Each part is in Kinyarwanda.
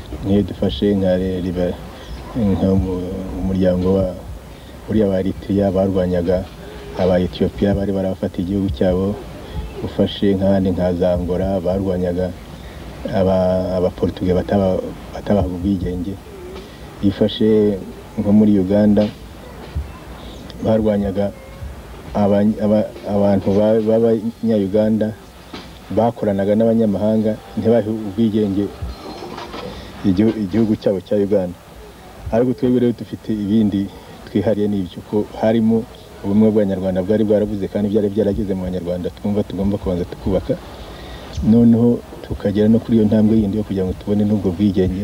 Nk'iyo dufashe nka umuryango wa uriya wa Eritrea barwanyaga aba Ethiopia bari barabafata igihugu cyabo, ufashe nk'ahandi nka za Angola barwanyaga abaportuge batabaha ubwigenge, ifashe nko muri Uganda barwanyaga abantu b'abanya-Uganda bakoranaga n'abanyamahanga ntibahe ubwigenge igihugu cyabo cya Uganda. Ariko twebwe rero dufite ibindi twihariye n'ibyo, ko harimo ubumwe bw'Abanyarwanda bwari bwarabuze kandi byari byarageze mu Banyarwanda, twumva tugomba kubanza tukubaka, noneho tukagera no kuri iyo ntambwe yindi yo kugira ngo tubone n'ubwo bwigenge,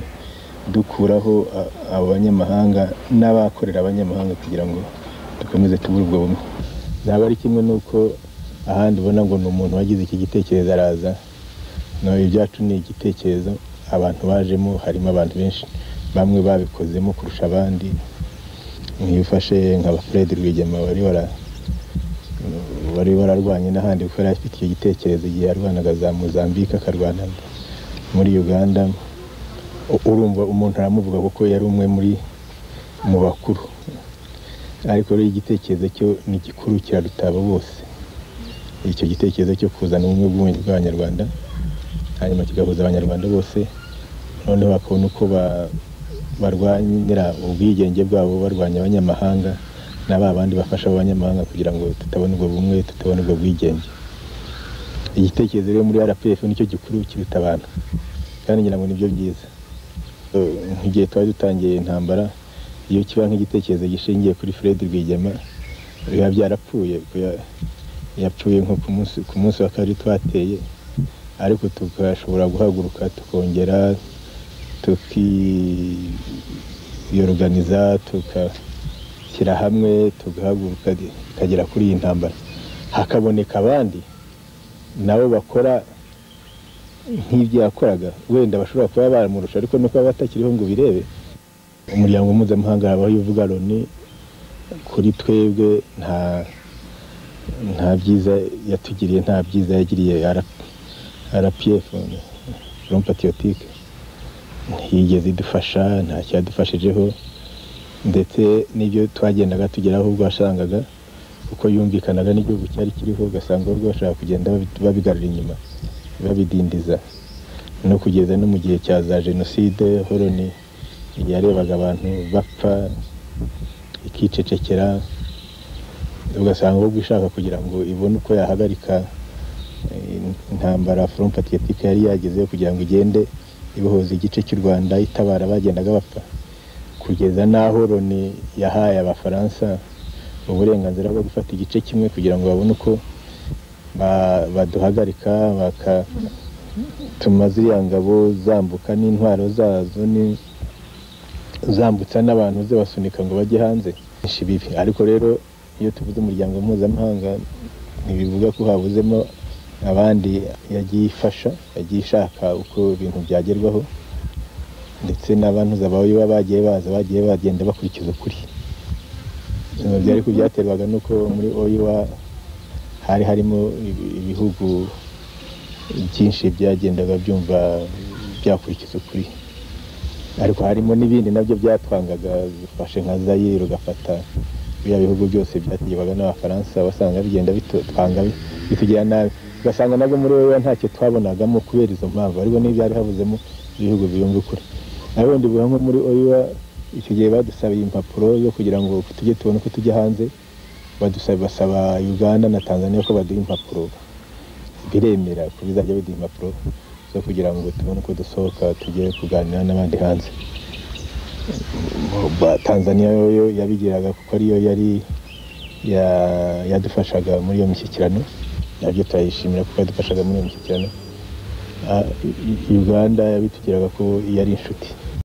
dukuraho abo banyamahanga n'abakorera abanyamahanga kugira ngo dukomeze tubure ubwo bumwe. Ntabwo ari kimwe n'uko ahandi ubona ngo ni umuntu wagize iki gitekerezo araza. No, ibyacu ni igitekerezo abantu bajemo, harimo abantu benshi bamwe babikozemo kurusha abandi. Nk'iyo ufashe nka Fred Rwigema wari wararwanye n'ahandi kuko yari afite icyo gitekerezo igihe yarwanaga za Mozambique akarwana muri Uganda, urumva umuntu aramuvuga kuko yari umwe muri mu bakuru. Ariko rero igitekerezo cyo ni gikuru kiraruta abo bose, icyo gitekerezo cyo kuzana ubumwe bw'Abanyarwanda hanyuma kigahuza Abanyarwanda bose, noneho bakabona uko barwanira ubwigenge bwabo, barwanya abanyamahanga na ba bandi bafasha abanyamahanga kugira ngo tutabona ubwo bumwe, tutabona ubwo bwigenge. Igitekerezo rero muri RPF nicyo gikuru kiruta abantu, kandi ngira ngo nibyo byiza. Nk'igihe twari dutangiye intambara, iyo kiba nk'igitekerezo gishingiye kuri Fred Rwigema biba byarapfuye, yapfuye nko ku munsi wa kabiri twateye, ariko tugashobora guhaguruka tukongera tukiyoruganiza, tugashyira hamwe, tugahaguruka tukagera kuri iyi ntambara, hakaboneka abandi nabo bakora nk'ibyo yakoraga, wenda bashobora kuba baramurusha ariko no kuba batakiriho ngo birebe. Umuryango mpuzamahanga habaho uvuga Loni, kuri twebwe nta byiza yatugiriye, nta byiza yagiriye RPF, Front Patriotique, ntiyigeze idufasha, nta cyadufashijeho, ndetse n'ibyo twagendaga tugeraho ubwo wasangaga kuko yumvikanaga n'igihugu cyari kiriho, ugasanga ubwo bashaka kugenda babigarura inyuma babidindiza, no kugeza no mu gihe cya za jenoside Loni yarebaga abantu bapfa ikicecekera, ugasanga ubwo ishaka kugira ngo ibone uko yahagarika intambara Front Patriotique yari yagezeho kugira ngo igende ibohoza igice cy'u Rwanda itabara bagendaga bapfa, kugeza n'aho Loni yahaye Abafaransa uburenganzira bwo gufata igice kimwe kugira ngo babone uko baduhagarika, bakatuma ziriya ngabo zambuka n'intwaro zazo, zambutsa n'abantu zibasunika ngo bajye hanze bibi. Ariko rero iyo tuvuze umuryango mpuzamahanga ntibivuga ko habuzemo abandi yagiye ifasha, yagiye ishaka uko ibintu byagerwaho, ndetse n'abantu zabaye bagiye baza bagiye bagenda bakurikiza ukuri. Byari kubyaterwaga nuko muri OUA hari harimo ibihugu byinshi byagendaga byumva byakurikiza ukuri, ariko harimo n'ibindi nabyo byatwangaga, bifashe nka Zaire, ugafata biriya bihugu byose byategekwaga n'Abafaransa, wasanga bigenda bitwanga bitugira nabi, ugasanga nabwo muri OUA ntacyo twabonagamo kubera izo mpamvu, ariko n'ibyari havuzemo ibihugu biyumva ukuri. Ariko ndibuka nko muri OUA icyo gihe badusabiye impapuro zo kugira ngo tujye tubone uko tujya hanze, basaba Uganda na Tanzania ko baduha impapuro, biremera ko bizajya biduha impapuro zo kugira ngo tubone uko dusohoka tujye kuganira n'abandi hanze. Tanzania yo yabigiraga kuko ariyo yari yadufashaga muri iyo mishyikirano, nabyo turayishimira kuko yadufashaga muri iyo mishyikirano. Uganda yabitugiraga ko yari inshuti.